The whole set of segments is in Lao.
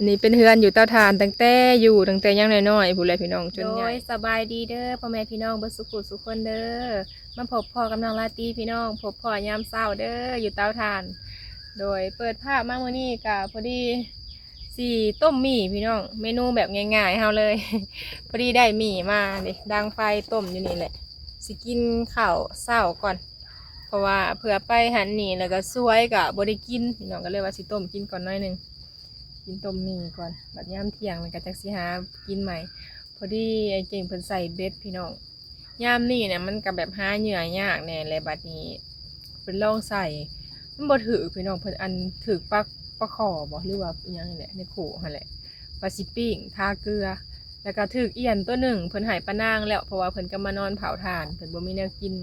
ນີ້ເປັນເຮືອນຢູ່ເຕົາຖ່ານ ຕັ້ງແຕ່ຢູ່ ຕັ້ງແຕ່ຍັງນ້ອຍໆ ພຸ້ນແຫຼະພີ່ນ້ອງ ຈົນໃຫຍ່. ໂດຍ ສະບາຍດີເດີພໍ່ແມ່ພີ່ນ້ອງເບິດສຸຂູສຸຄົນເດີ. ມາພົບພໍ້ກັບນ້ອງລາຕີພີ່ນ້ອງ ພົບພໍ້ຍາມເຊົ້າເດີ ຢູ່ເຕົາຖ່ານ. ໂດຍ ເປີດພາບມາມື້ນີ້ກະພໍດີຊິຕົ້ມໝີ່ພີ່ນ້ອງ ເມນູແບບງ່າຍໆເຮົາເລີຍ. ພໍດີໄດ້ໝີ່ມາເດ ດັງໄຟຕົ້ມຢູ່ນີ້ແຫຼະ ຊິກິນເຂົ້າເຊົ້າກ່ອນ ເພາະວ່າເພື່ອໄປຫັ້ນນີ້ ແລ້ວກະສວຍກະບໍ່ໄດ້ກິນ ພີ່ນ້ອງ ກະເລີຍວ່າຊິຕົ້ມກິນກ່ອນໜ້ອຍໜຶ່ງ ກິນຕົ້ມໝີ່ກ່ອນ ບັດຍາມທ່ຽງແລ້ວກະຈັກຊິຫາກິນໃໝ່. ພໍດີອ້າຍເກັ່ງເພິ່ນໃສ່ເບັດພີ່ນ້ອງ ຍາມນີ້ນະມັນກະແບບຫາເຫຍື່ອຍາກແດ່ແຫຼະ ບັດນີ້ເພິ່ນລອງໃສ່ ມັນບໍ່ຖືກພີ່ນ້ອງ ເພິ່ນອັນຖືກປາ ປາຄໍ່ບໍ ຫຼືວ່າອີ່ຫຍັງນີ້ແຫຼະ ໃນໂຄກຫັ້ນແຫຼະ ວ່າຊິປີ້ງທາເກືອ ແລ້ວກະຖືກອ່ຽນໂຕໜຶ່ງ ເພິ່ນໃຫ້ປານາງແລ້ວ ເພາະວ່າເພິ່ນກະມານອນເຜົາຖ່ານ ເພິ່ນບໍ່ມີແນວກິນ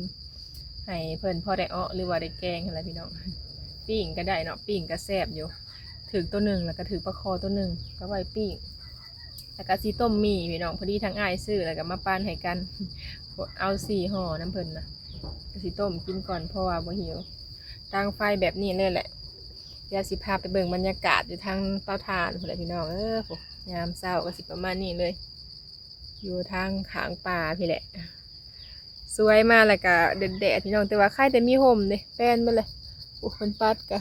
ໃຫ້ເພິ່ນພໍໄດ້ເອາະ ຫຼືວ່າໄດ້ແກງຫັ້ນແຫຼະພີ່ນ້ອງ. ປີ້ງກະໄດ້ເນາະ ປີ້ງກະແຊບຢູ່ ຖືກໂຕໜຶ່ງ ແລ້ວກະຖືກປາຄໍ່ໂຕໜຶ່ງ ກະໄວ້ປີ້ງ ແລ້ວກະຊິຕົ້ມໝີ່ພີ່ນ້ອງ ພໍດີທາງອ້າຍຊື້ ແລ້ວກະມາປັ່ນໃຫ້ກັນ ເອົາສີ່ຫໍ່ນຳເພິ່ນນະ ກະຊິຕົ້ມກິນກ່ອນ ເພາະວ່າບໍ່ຫິວ ດັງໄຟແບບນີ້ເລີຍແຫຼະ. ດຽວຊິພາໄປເບິ່ງບັນຍາກາດຢູ່ທາງເຕົາຖ່ານພຸ້ນແຫຼະພີ່ນ້ອງເອີຍ ຍາມເຊົ້າກະຊິປະມານນີ້ເລີຍ ຢູ່ທາງຂ້າງປ່າພີ້ແຫຼະ. ສວຍມາແລ້ວກະແດດໆ ພີ່ນ້ອງ ແຕ່ວ່າໃຄແຕ່ມີຮົ່ມເດ ແປນເບິດເລີຍ. ໂອ້ ເພິ່ນປັດກະ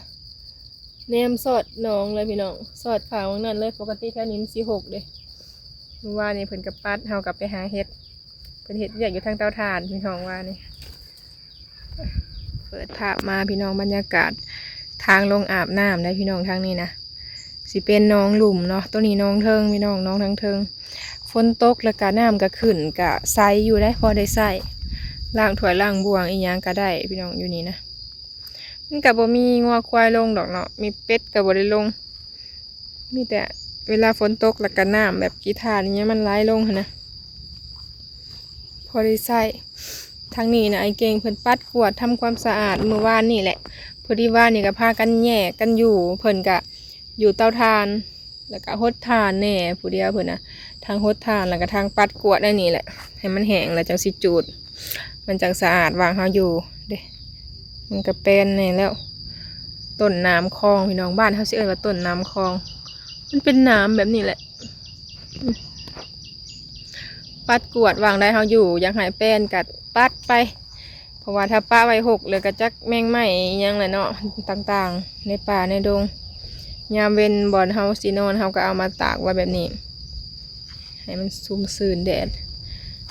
ແນມສອດໜອງເລີຍພີ່ນ້ອງ ສອດຂ້າງໝ່ອງນັ້ນເລີຍ ປົກກະຕິແຖວນີ້ມັນຊິຮົກເດ. ມື້ວານນີ້ເພິ່ນກະປັດ ເຮົາກະໄປຫາເຫັດ ເພິ່ນເຮັດວຽກຢູ່ທາງເຕົາຖ່ານພີ່ນ້ອງ ວານນີ້. ເປີດພາບມາພີ່ນ້ອງ ບັນຍາກາດທາງລົງອາບນ້ຳໄດ໋ພີ່ນ້ອງ ທາງນີ້ນະ ຊິເປັນໜອງລຸ່ມເນາະ ໂຕນີ້ໜອງເທິງພີ່ນ້ອງ ໜອງທາງເທິງ. ຝົນຕົກແລ້ວກະນ້ຳກະຂຶ້ນ ກະໃສຢູ່ໄດ໋ ພໍໄດ້ໃຊ້ ລ້າງຖ້ວຍລ້າງບ່ວງອີ່ຫຍັງກະໄດ້ພີ່ນ້ອງ ຢູ່ນີ້ນະ. ມັນກະບໍ່ມີງົວຄວາຍລົງດອກເນາະ ມີເປັດກະບໍ່ໄດ້ລົງ ມີແຕ່ເວລາຝົນຕົກແລ້ວກະນ້ຳແບບຂີ້ຖ່ານອີ່ຫຍັງມັນໄຫຼລົງຫັ້ນນະ ພໍໄດ້ໃຊ້. ທາງນີ້ນະ ອ້າຍເກັ່ງເພິ່ນປັດກວາດທຳຄວາມສະອາດມື້ວານນີ້ແຫຼະ ພໍດີວານນີ້ກະພາກັນແຍກກັນຢູ່ ເພິ່ນກະຢູ່ເຕົາຖ່ານ ແລ້ວກະຫົດຖ່ານແດ່ຜູ້ດຽວເພິ່ນນະ ທັງຫົດຖ່ານແລ້ວກະທັງປັດກວາດອັນນີ້ແຫຼະ ໃຫ້ມັນແຫ້ງແລ້ວຈັ່ງຊິຈູດ ມັນຈັ່ງສະອາດ ວ່າງເຮົາຢູ່ເດ ມັນກະແປນແດ່ແລ້ວ. ຕົ້ນນ້ຳຄອງພີ່ນ້ອງ ບ້ານເຮົາຊິເອີ້ນວ່າຕົ້ນນ້ຳຄອງ ມັນເປັນນ້ຳແບບນີ້ແຫຼະ. ປັດກວາດ ວ່າງໃດເຮົາຢູ່ຢາກໃຫ້ແປນກະປັດໄປ ເພາະວ່າຖ້າປະໄວ້ຮົກແລ້ວກະຈັກແມງໄມ້ອີ່ຫຍັງແຫຼະເນາະ ຕ່າງໆ ໃນປ່າໃນດົງ. ຍາມເວັນບ່ອນເຮົາຊິນອນ ເຮົາກະເອົາມາຕາກໄວ້ແບບນີ້ ໃຫ້ມັນຊຸ່ມຊື່ນແດດ.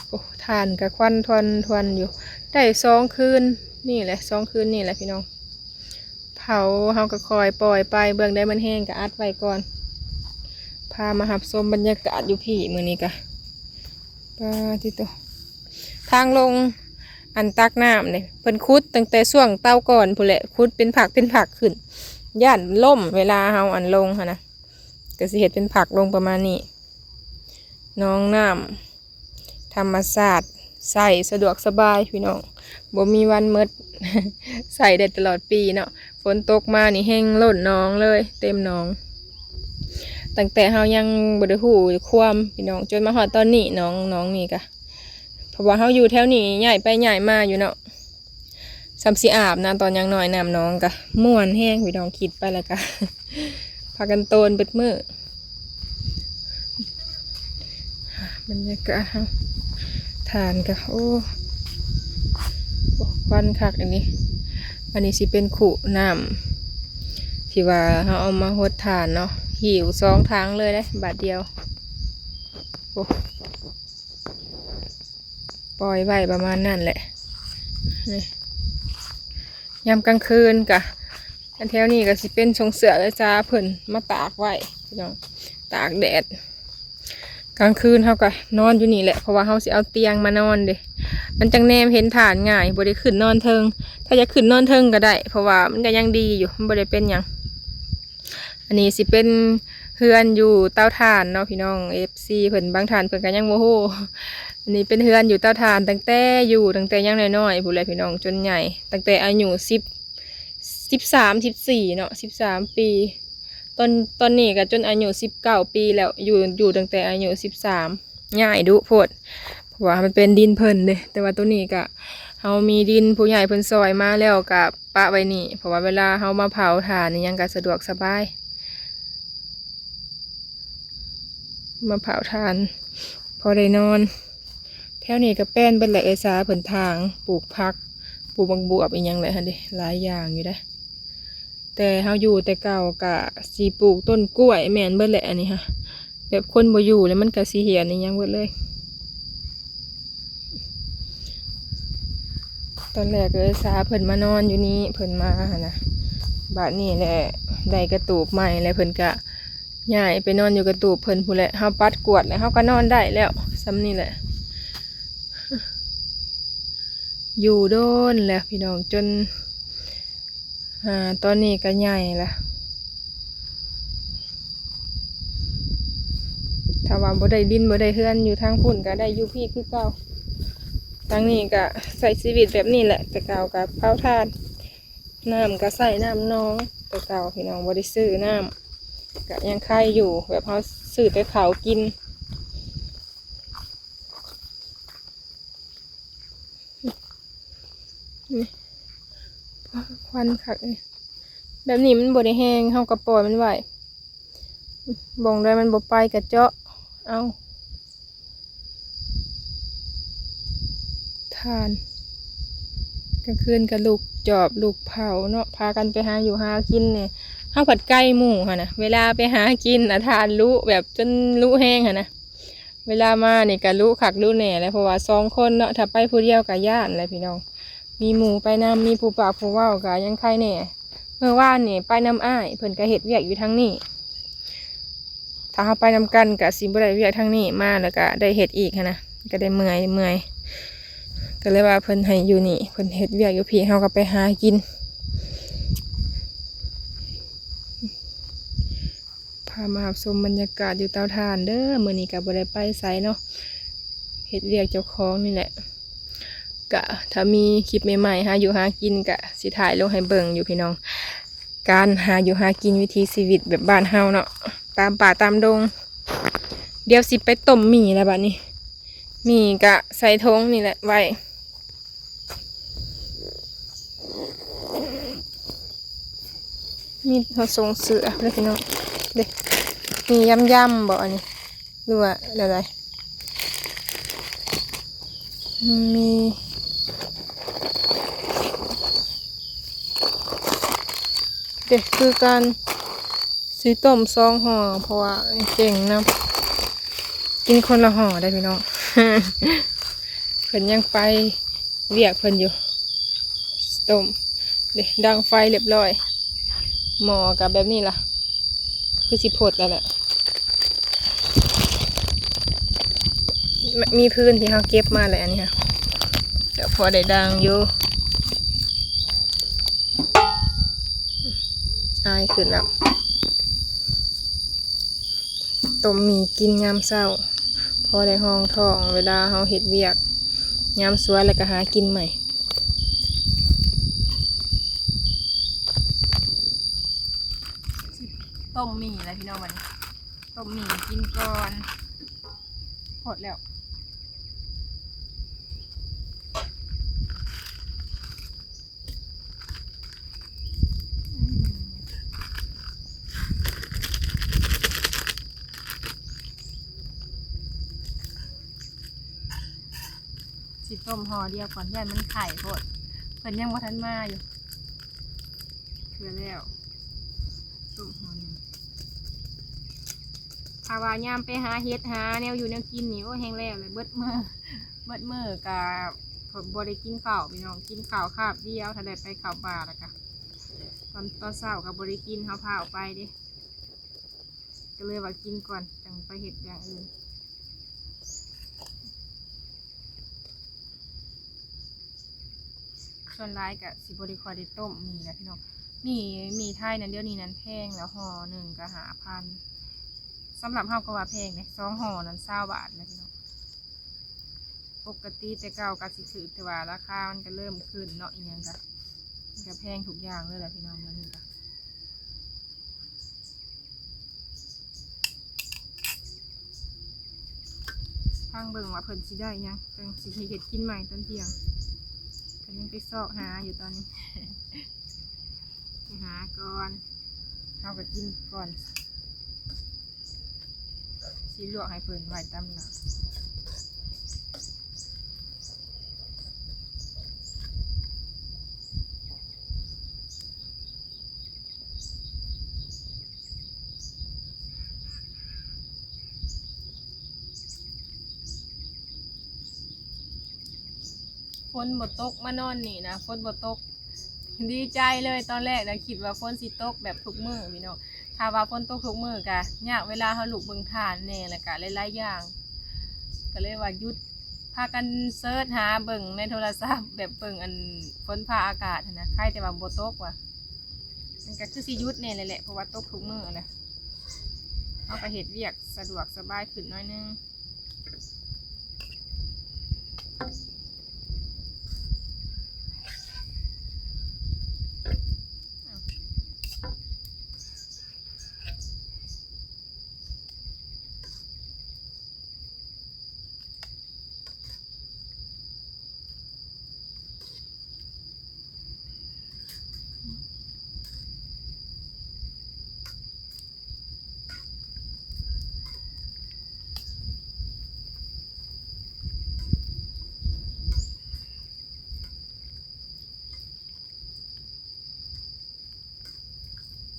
ໂອ້ ຖ່ານກະຄວັນທວນໆຢູ່ ໄດ້ສອງຄືນນີ້ແຫຼະ ສອງຄືນນີ້ແຫຼະພີ່ນ້ອງ. ເຜົາ ເຮົາກະຄ່ອຍປ່ອຍໄປ ເບື້ອງໃດມັນແຫ້ງກະອັດໄວ້ກ່ອນ. ພາມາຮັບຊົມບັນຍາກາດຢູ່ພີ້ມື້ນີ້ກະ ປາຕິໂຕ ທາງລົງອັນຕັກນ້ຳນີ້ ເພິ່ນຂຸດຕັ້ງແຕ່ຊ່ວງເຕົາກ່ອນພຸ້ນແຫຼະ ຂຸດເປັນພັກເປັນພັກຂຶ້ນ ຢ້ານລົ້ມເວລາເຮົາອັນລົງຫັ້ນນະ ກະຊິເຮັດເປັນພັກລົງປະມານນີ້. ໜອງນ້ຳ ທຳມະຊາດ ໃຊ້ສະດວກສະບາຍພີ່ນ້ອງ ບໍ່ມີວັນໝົດ ໃຊ້ໄດ້ຕະຫຼອດປີເນາະ. ຝົນຕົກມານີ້ແຮ່ງລົ້ນໜອງເລີຍ ເຕັມໜອງ. ຕັ້ງແຕ່ເຮົາຍັງບໍ່ໄດ້ຮູ້ຄວາມພີ່ນ້ອງ ຈົນມາຮອດຕອນນີ້ ໜອງ ໜອງນີ້ກະ ເພາະວ່າເຮົາຢູ່ແຖວນີ້ ຍ້າຍໄປຍ້າຍມາຢູ່ເນາະ. ສ່ຳຊິອາບນະ ຕອນຍັງນ້ອຍ ນ້ຳໜອງກະມ່ວນແຮງພີ່ນ້ອງ ຄິດໄປແລ້ວກະ ພາກັນໂຕນເບິດມື້. ບັນຍາກາດເຮົາ ຖ່ານກະ ໂອ້ ໂອ້ ຄວັນຄັກອັນນີ້. ອັນນີ້ຊິເປັນຄຸນ້ຳ ທີ່ວ່າເຮົາເອົາມາຫົດຖ່ານເນາະ ຫິ້ວສອງຖັງເລີຍເດ້ ບາດດຽວ. ໂອ້ ປ່ອຍໄວ້ປະມານນັ້ນແຫຼະ. ນີ້ ຍາມກາງຄືນກະ ອັນແຖວນີ້ກະຊິເປັນຊົງເສື້ອເອື້ອຍສາເພິ່ນມາຕາກໄວ້ພີ່ນ້ອງ ຕາກແດດ. ກາງຄືນເຮົາກະນອນຢູ່ນີ້ແຫຼະ ເພາະວ່າເຮົາຊິເອົາຕຽງມານອນເດ້ ມັນຈັ່ງແນມເຫັນຖ່ານງ່າຍ ບໍ່ໄດ້ຂຶ້ນນອນເທິງ. ຖ້າຢາກຂຶ້ນນອນເທິງກະໄດ້ ເພາະວ່າມັນກະຍັງດີຢູ່ ມັນບໍ່ໄດ້ເປັນຫຍັງ. ອັນນີ້ຊິເປັນເຮືອນຢູ່ເຕົາຖ່ານເນາະພີ່ນ້ອງ ເອັຟຊີ ເພິ່ນ ບາງທ່ານເພິ່ນກະຍັງບໍ່ຮູ້. ອັນນີ້ເປັນເຮືອນຢູ່ເຕົາຖ່ານ ຕັ້ງແຕ່ຢູ່ ຕັ້ງແຕ່ຍັງນ້ອຍໆ ພຸ້ນແຫຼະພີ່ນ້ອງ ຈົນໃຫຍ່ ຕັ້ງແຕ່ອາຍຸສິບ ສິບສາມ ສິບສີ່ເນາະ ສິບສາມປີ. ຕອນ ຕອນນີ້ກະຈົນອາຍຸສິບເກົ້າປີແລ້ວ ຢູ່ ຢູ່ຕັ້ງແຕ່ອາຍຸສິບສາມ ຍ້າຍດຸໂພດ ເພາະວ່າມັນເປັນດິນເພິ່ນເດ້. ແຕ່ວ່າໂຕນີ້ກະ ເຮົາມີດິນ ຜູ້ໃຫຍ່ເພິ່ນຊ່ອຍມາແລ້ວກະປະໄວ້ນີ້ ເພາະວ່າເວລາເຮົາມາເຜົາຖ່ານອີ່ຫຍັງກະສະດວກສະບາຍ. ມາເຜົາຖ່ານພໍໄດ້ນອນ. ແຖວນີ້ກໍແປນເບິດແຫຼະ ເອື້ອຍສາເພິ່ນຖາງ ປູກຜັກ ປູກບັກບວບອີ່ຫຍັງແຫຼະຫັ້ນເດ ຫຼາຍຢ່າງຢູ່ເດ້. ແຕ່ເຮົາຢູ່ແຕ່ເກົ່າກະຊິປູກຕົ້ນກ້ວຍແມ່ນເບິດແຫຼະ ອັນນີ້ຫະ ແບບຄົນບໍ່ຢູ່ແລ້ວມັນກະຊິເຫຍນອີ່ຫຍັງເບິດເລີຍ. ຕອນແລກເອື້ອຍສາເພິ່ນມານອນຢູ່ນີ້ ເພິ່ນມາຫັ້ນນະ ບາດນີ້ແຫຼະໄດ້ກະຕູບໃໝ່ ແລ້ວເພິ່ນກະຍ້າຍໄປນອນຢູ່ກະຕູບເພິ່ນພຸ້ນແຫຼະ. ເຮົາປັດກວາດແລ້ວເຮົາກະນອນໄດ້ແລ້ວ ສ່ຳນີ້ແຫຼະ. ຢູ່ດົນແລ້ວພີ່ນ້ອງ ຈົນ ອ່າ ຕອນນີ້ກະໃຫຍ່ລະ ຖ້າວ່າບໍ່ໄດ້ດິນບໍ່ໄດ້ເຮືອນຢູ່ທາງພຸ້ນ ກະໄດ້ຢູ່ພີ້ຄືເກົ່າ. ທາງນີ້ກະໃຊ້ຊີວິດແບບນີ້ແຫຼະ ແຕ່ເກົ່າກະເຜົາຖ່ານ ນ້ຳກະໃຊ້ນ້ຳໜອງ ແຕ່ເກົ່າພີ່ນ້ອງ ບໍ່ໄດ້ຊື້ນ້ຳ ກະຍັງໄຄຢູ່ ແບບເຮົາຊື້ແຕ່ເຂົ້າກິນ. ນີ້ ຄວັນຄັກນີ້ ແບບນີ້ມັນບໍ່ໄດ້ແຮງ ເຮົາກໍປ່ອຍມັນໄວ້ ບ່ອນໃດມັນບໍ່ໄປກໍເຈາະເອົາຖ່ານ. ກາງຄືນກໍລຸກຈອບລຸກເຜົາເນາະ ພາກັນໄປຫາຢູ່ຫາກິນແດ່ ເຮົາພັດໄກໝູ່ຫັ້ນນະ ເວລາໄປຫາກິນນະ ຖ່ານລຸແບບຈົນລຸແຮງຫັ້ນນະ. ເວລາມານີ້ກະລຸຄັກລຸແນ່ແຫຼະ ເພາະວ່າສອງຄົນເນາະ ຖ້າໄປຜູ້ດຽວກະຢ້ານແຫຼະພີ່ນ້ອງ ມີໝູ່ໄປນຳ ມີຜູ້ປາກຜູ້ເວົ້າກະຍັງໄຄແນ່. ມື້ວານນີ້ໄປນຳອ້າຍ ເພິ່ນກະເຮັດວຽກຢູ່ທາງນີ້ ຖ້າເຮົາໄປນຳກັນກະຊິບໍ່ໄດ້ວຽກທາງນີ້ ມາແລ້ວກະໄດ້ເຮັດອີກຫັ້ນນະ ກະໄດ້ເມື່ອຍ ເມື່ອຍ ກະເລີຍວ່າເພິ່ນໃຫ້ຢູ່ນີ້ ເພິ່ນເຮັດວຽກຢູ່ພີ້ ເຮົາກະໄປຫາກິນ. ພາມາຮັບຊົມບັນຍາກາດຢູ່ເຕົາຖ່ານເດີ ມື້ນີ້ກະບໍ່ໄດ້ໄປໃສເນາະ ເຮັດວຽກເຈົ້າຂອງນີ້ແຫຼະ. ກະຖ້າມີຄລິບໃໝ່ໆຫາຢູ່ຫາກິນກະຊິຖ່າຍລົງໃຫ້ເບິ່ງຢູ່ພີ່ນ້ອງ ການຫາຢູ່ຫາກິນ ວິຖີຊີວິດແບບບ້ານເຮົາເນາະ ຕາມປ່າຕາມດົງ. ດຽວຊິໄປຕົ້ມໝີ່ແລ້ວບາດນີ້ ໝີ່ກະໃສ່ຖົງນີ້ແຫຼະໄວ້. ມີເຮົາສົ່ງເສືອເດີພີ່ນ້ອງເດ້ ມີຢຳໆບໍ່ອັນນີ້ ຫຼືວ່າແນວໃດ? ມີເດ້ ຄືກັນ ຊິຕົ້ມສອງຫໍ່ ເພາະວ່າເກັ່ງນຳ ກິນຄົນລະຫໍ່ໄດ໋ພີ່ນ້ອງ ເພິ່ນຍັງໄປວຽກເພິ່ນຢູ່. ຕົ້ມເດ້ ດັງໄຟລຽບລ້ອຍ ໝໍ້ກະແບບນີ້ລະ ຄືຊິພົດແລ້ວແຫຼະ. ມີ ມີພື້ນທີ່ເຮົາເກັບມາແຫຼະ ອັນນີ້ຫະ ກະພໍໄດ້ດັງຢູ່ ອາຍຂຶ້ນແລ້ວ. ຕົ້ມໝີ່ກິນຍາມເຊົ້າ ພໍໄດ້ຮອງທ້ອງເວລາເຮົາເຮັດວຽກ ຍາມສວຍແລ້ວກະຫາກິນໃໝ່. ຕົ້ມໝີ່ແລ້ວພີ່ນ້ອງ ບາດນີ້ຕົ້ມໝີ່ກິນກ່ອນ ພໍດແລ້ວ. ອືມ ຊິຕົ້ມຫໍ່ດຽວກ່ອນ ຢ້ານມັນໄຂ້ໂພດ ເພິ່ນຍັງບໍ່ທັນມາຢູ່. ເທື່ອແລ້ວ ຕົ້ມຫໍ່ໜຶ່ງ ຖ້າວ່າຍາມໄປຫາເຫັດຫາແນວຢູ່ແນວກິນນີ້ ໂອ້ຍ ແຮງແລ້ວເລີຍ ເບິດມື້ ເບິດມື້ກະບໍ່ໄດ້ກິນເຂົ້າພີ່ນ້ອງ ກິນເຂົ້າຄາບດຽວ ຖ້າໄດ້ໄປເຂົ້າປ່າແລ້ວກະ ຕອນ ຕອນເຊົ້າກະບໍ່ໄດ້ກິນ ເຮົາພາອອກໄປເດ້ ກະເລີຍວ່າກິນກ່ອນ ຈັ່ງໄປເຮັດຢ່າງອື່ນ. ສ່ວນຫຼາຍກະຊິບໍ່ໄດ້ຄ່ອຍໄດ້ຕົ້ມໝີ່ແຫຼະພີ່ນ້ອງ ໝີ່ ໝີ່ໄທນັ້ນ ດຽວນີ້ນັ້ນແພງແລ້ວ ຫໍ່ໜຶ່ງກະຫ້າພັນ ສຳລັບເຮົາກໍວ່າແພງເດ້ ສອງຫໍ່ນັ້ນຊາວບາດແຫຼະພີ່ນ້ອງ. ປົກກະຕິແຕ່ເກົ່າກະຊິຖືກ ແຕ່ວ່າລາຄາມັນກະເລີ່ມຂຶ້ນເນາະ ອີ່ຫຍັງກະ ມັນກະແພງທຸກຢ່າງເລີຍແຫຼະພີ່ນ້ອງ ດຽວນີ້ກະ ຟັງເບິ່ງວ່າເພິ່ນຊິໄດ້ຫຍັງ ຈັ່ງຊິເຮັດກິນໃໝ່ຕອນທ່ຽງ. ເພິ່ນຍັງໄປຊອກຫາຢູ່ຕອນນີ້ ໄປຫາກ່ອນ ເຮົາກໍກິນກ່ອນ. ຊິລວກໃຫ້ເພິ່ນໄວ້ຕຳໜ້າ. ຝົນບໍ່ຕົກ ມານອນນີ້ນະ ຝົນບໍ່ຕົກ ດີໃຈເລີຍ. ຕອນແລກນະຄິດວ່າຝົນຊິຕົກແບບທຸກມື້ພີ່ນ້ອງ. ຖ້າວ່າຝົນຕົກທຸກມື້ກະຍາກເວລາເຮົາລຸກເບິ່ງຖ່ານແດ່ ແລ້ວກະຫຼາຍໆຢ່າງ ກະເລີຍວ່າຢຸດ ພາກັນເສີດຫາເບິ່ງໃນໂທລະສັບ ແບບເບິ່ງອັນຝົນຟ້າອາກາດຫັ້ນນະ. ໄຄແຕ່ວ່າບໍ່ຕົກວ່າ ມັນກະຄືຊິຢຸດແດ່ແຫຼະ ເພາະວ່າຕົກທຸກມື້ແຫຼະ. ເຮົາກະເຮັດວຽກສະດວກສະບາຍຂຶ້ນໜ້ອຍໜຶ່ງ.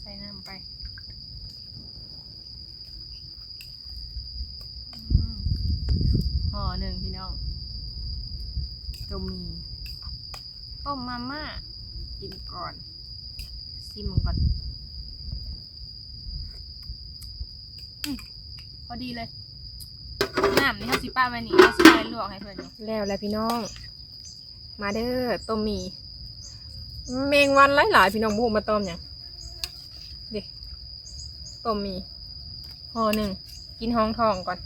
ໃສ່ນ້ຳໄປ ອືມ ຫໍ່ໜຶ່ງພີ່ນ້ອງ ຕົ້ມໝີ່ ຕົ້ມມາມ່າ ກິນກ່ອນ ຊີມເບິ່ງກ່ອນ. ອືມ ພໍດີເລີຍ. ນ້ຳນີ້ເຮົາຊິປະໄວ້ນີ້ ເຮົາຊິໄປລວກໃຫ້ເພິ່ນຢູ່. ແລ້ວແຫຼະພີ່ນ້ອງ ມາເດີ ຕົ້ມໝີ່. ແມງວັນຫຼາຍໆ ພີ່ນ້ອງ ບໍ່ຮູ້ມາຕອມຫຍັງ. ເດ້ ຕົ້ມໝີ່ຫໍ່ໜຶ່ງ ກິນຮອງທ້ອງກ່ອນ.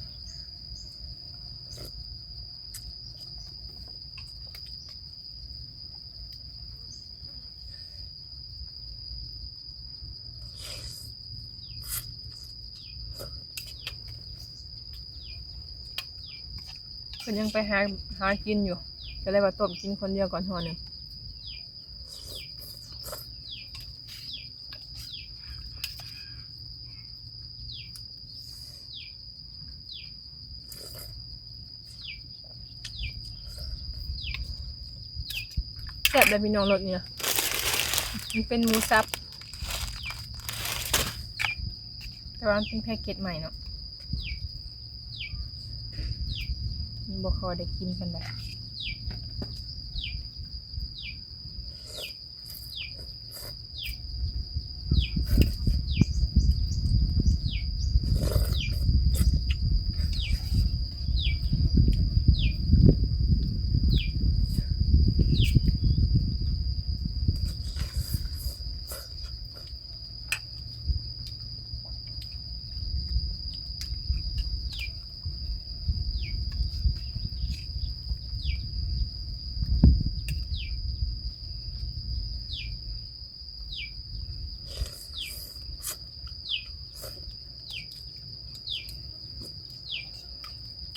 ເພິ່ນຍັງໄປຫາ ຫາກິນຢູ່ ກະເລີຍວ່າຕົ້ມກິນຄົນດຽວກ່ອນຫໍ່ໜຶ່ງ. ແຊບເລີຍພີ່ນ້ອງ ລົດນີ້ນະ ມັນເປັນໝູສັບ ແຕ່ວ່າມັນເປັນແພັກເກັດໃໝ່ເນາະ ມັນບໍ່ຄ່ອຍໄດ້ກິນປານໃດ.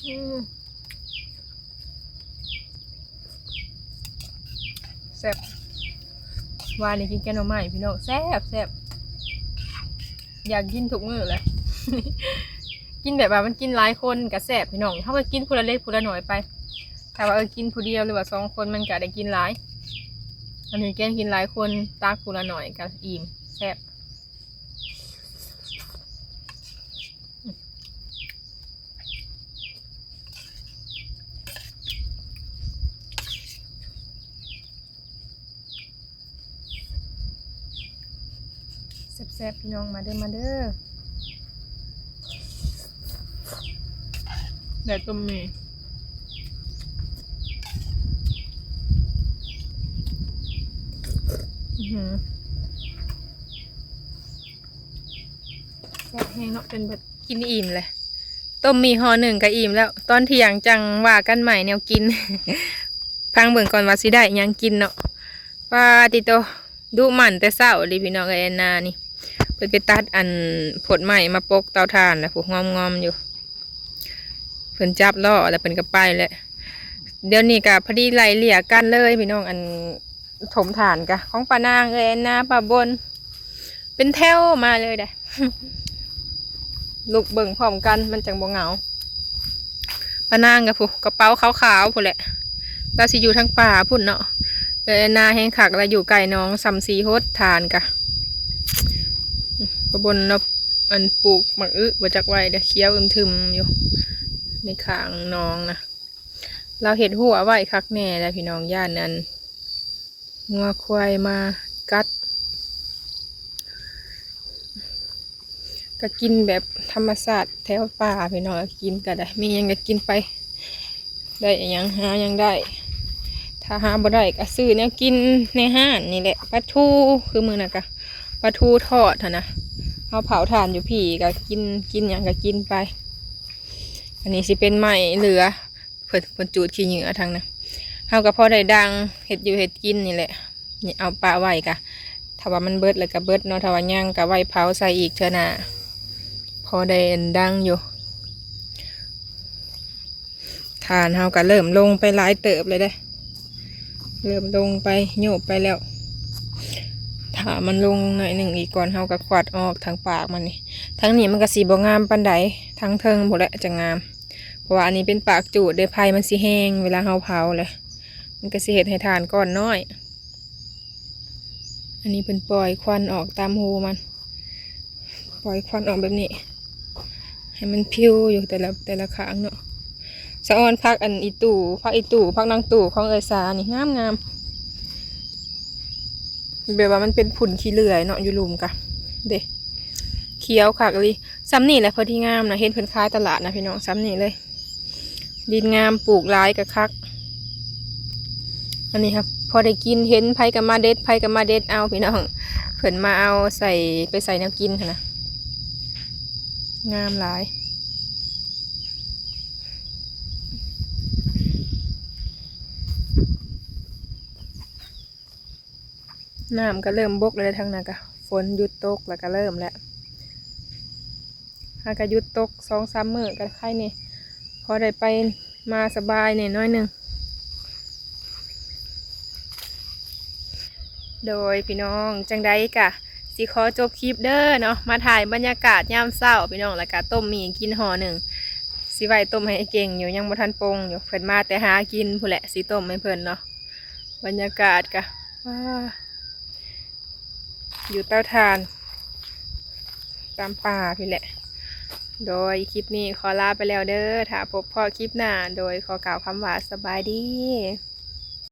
ອືມ ແຊບ ວານນີ້ກິນແກງໜໍ່ໄມ້ພີ່ນ້ອງ ແຊບໆ ຢາກກິນທຸກມື້ແຫຼະ. ກິນແບບວ່າມັນກິນຫຼາຍຄົນກະແຊບພີ່ນ້ອງ ເຮົາກະກິນຜູ້ລະເລັກຜູ້ລະໜ້ອຍໄປ. ຖ້າວ່າ ເອີ ກິນຜູ້ດຽວ ຫຼືວ່າສອງຄົນ ມັນກະໄດ້ກິນຫຼາຍ. ອັນນີ້ແກງກິນຫຼາຍຄົນ ຕັກຜູ້ລະໜ້ອຍກະອີ່ມ ແຊບ. ແຊບໆ ພີ່ນ້ອງ ມາເດີ ມາເດີ ໄດ້ຕົ້ມໝີ່ ອືຫື ແຊບແຮງເນາະ ຈົນເບິດ ກິນອີ່ມແຫຼະ. ຕົ້ມໝີ່ຫໍ່ໜຶ່ງກະອີ່ມແລ້ວ ຕອນທ່ຽງຈັ່ງວ່າກັນໃໝ່ແນວກິນ. ຟັງເບິ່ງກ່ອນວ່າຊິໄດ້ຫຍັງກິນເນາະ. ປາຕິໂຕ ດຸໝັ່ນແຕ່ເຊົ້າເລີຍພີ່ນ້ອງເອີຍ ແອນນານີ້ ເພິ່ນໄປຕັດອັນ ໂພດໄມ້ມາປົກເຕົາຖ່ານແລ້ວ ຜູ້ງອມໆຢູ່ ເພິ່ນຈັບລໍ້ແລ້ວເພິ່ນກະໄປແລ້ວ. ດຽວນີ້ກະພໍດີໄລ່ເລ່ຍກັນເລີຍພີ່ນ້ອງ ອັນຖົມຖ່ານກະຂອງປ້ານາງ ເອີຍ ແອນນາ ປ້າບົນ ເປັນແຖວມາເລີຍເດ້. ລຸກເບິ່ງພ້ອມກັນ ມັນຈັ່ງບໍ່ເຫງົາ. ປານາງກໍພຸ້ນ ກະເປົາຂາວໆພຸ້ນແຫຼະ ລາວຊິຢູ່ທາງປ່າພຸ້ນເນາະ. ເອີຍ ນາແຮງຄັກ ລາວຢູ່ໃກ້ໜອງ ສ່ຳສີຫົດ ຖ່ານກະ ປະບົນເນາະ. ອັນ ປູກໝາກອຶບໍ່ຈັກໄວ້ເດ້ ຂຽວອຶມທຶມຢູ່ໃນຂ້າງໜອງນະ. ລາວເຮັດຮົ້ວໄວ້ຄັກແນ່ແຫຼະພີ່ນ້ອງ ຢ້ານອັນ ງົວຄວາຍມາກັດ. ກະກິນແບບທຳມະຊາດແຖວປ່າພີ່ນ້ອງ ກິນກະໄດ້ ມີຫຍັງກະກິນໄປ ໄດ້ຫຍັງຫາຫຍັງໄດ້. ຖ້າຫາບໍ່ໄດ້ກະຊື້ແນວກິນໃນຮ້ານນີ້ແຫຼະ ປາທູ ຄືມື້ນັ້ນກະປາທູທອດຫັ້ນນະ. ເຮົາເຜົາຖ່ານຢູ່ພີ້ກະກິນ ກິນຫຍັງກະກິນໄປ. ອັນນີ້ຊິເປັນໄມ້ເຫຼືອ ເພິ່ນ ເພິ່ນຈູດຂີ້ເຫຍື້ອທັງນະ. ເຮົາກໍພໍໄດ້ດັງ ເຮັດຢູ່ເຮັດກິນນີ້ແຫຼະ. ນີ້ເອົາປະໄວ້ກະ ຖ້າວ່າມັນເບິດແລ້ວກະເບິດເນາະ ຖ້າວ່າຍັງກະໄວ້ເຜົາໃສ່ອີກເທື່ອໜ້າ ພໍໄດ້ດັງຢູ່. ຖ່ານເຮົາກະເລີ່ມລົງໄປຫຼາຍເຕີບແລ້ວເດ້ ເລີ່ມລົງໄປ ໂຍບໄປແລ້ວ. ຖ້າມັນລົງໜ້ອຍໜຶ່ງອີກກ່ອນ ເຮົາກະຄວັດອອກທາງປາກມັນນີ້. ທາງນີ້ມັນກະຊິບໍ່ງາມປານໃດ ທາງເທິງພຸ້ນແຫຼະຈະງາມ. ເພາະວ່າອັນນີ້ເປັນປາກຈູດເດ້ ໄຟມັນຊິແຮງເວລາເຮົາເຜົາແຫຼະ ມັນກະຊິເຮັດໃຫ້ຖ່ານກ້ອນນ້ອຍ. ອັນນີ້ເພິ່ນປ່ອຍຄວັນອອກຕາມຮູມັນ ປ່ອຍຄວັນອອກແບບນີ້ ໃຫ້ມັນພິວຢູ່ແຕ່ລະ ແຕ່ລະຂ້າງເນາະ. ສະອອນ ຜັກອັນອີ່ຕູ່ ຜັກອີ່ຕູ່ ຜັກນາງຕູ່ຂອງເອື້ອຍສານີ້ງາມໆ. ແບບວ່າມັນເປັນຝຸ່ນຂີ້ເລື່ອຍເນາະ ຢູ່ລຸ່ມກະເດ້ ຂຽວຄັກອີ່ຫຼີ. ສ່ຳນີ້ແຫຼະພໍດີງາມນະ ເຫັນເພິ່ນຂາຍຕະຫຼາດນະພີ່ນ້ອງ ສ່ຳນີ້ເລີຍ. ດິນງາມ ປູກຫຼາຍກະຄັກ. ອັນນີ້ຄັບ ພໍໄດ້ກິນ ເຫັນໃຜກະມາເດັດ ໃຜກະມາເດັດເອົາພີ່ນ້ອງ ເພິ່ນມາເອົາໃສ່ ໄປໃສ່ແນວກິນຫັ້ນນະ ງາມຫຼາຍ. ນ້ຳກະເລີ່ມບົກແລ້ວ ທາງນັ້ນກະຝົນຢຸດຕົກແລ້ວ ກະເລີ່ມແລ້ວ. ຫາກະຢຸດຕົກສອງສາມມື້ກະໄຄແນ່ ພໍໄດ້ໄປມາສະບາຍແນ່ໜ້ອຍໜຶ່ງ. ໂດຍພີ່ນ້ອງ ຈັ່ງໃດກະຊິຂໍຈົບຄລິບເດີເນາະ ມາຖ່າຍບັນຍາກາດຍາມເຊົ້າພີ່ນ້ອງ ແລ້ວກະຕົ້ມໝີ່ກິນຫໍ່ໜຶ່ງ ຊິໄວ້ຕົ້ມໃຫ້ເກັ່ງຢູ່ ຍັງບໍ່ທັນປົ່ງຢູ່ ເພິ່ນມາແຕ່ຫາກິນພຸ້ນແຫຼະ ຊິຕົ້ມໃຫ້ເພິ່ນເນາະ. ບັນຍາກາດກະ ວ້າ ຢູ່ເຕົາຖ່ານຕາມປ່າພີ້ແຫຼະ. ໂດຍຄລິບນີ້ຂໍລາໄປແລ້ວເດີ ຖ້າພົບພໍ້ຄລິບໜ້າ ໂດຍຂໍກ່າວຄຳວ່າສະບາຍດີ.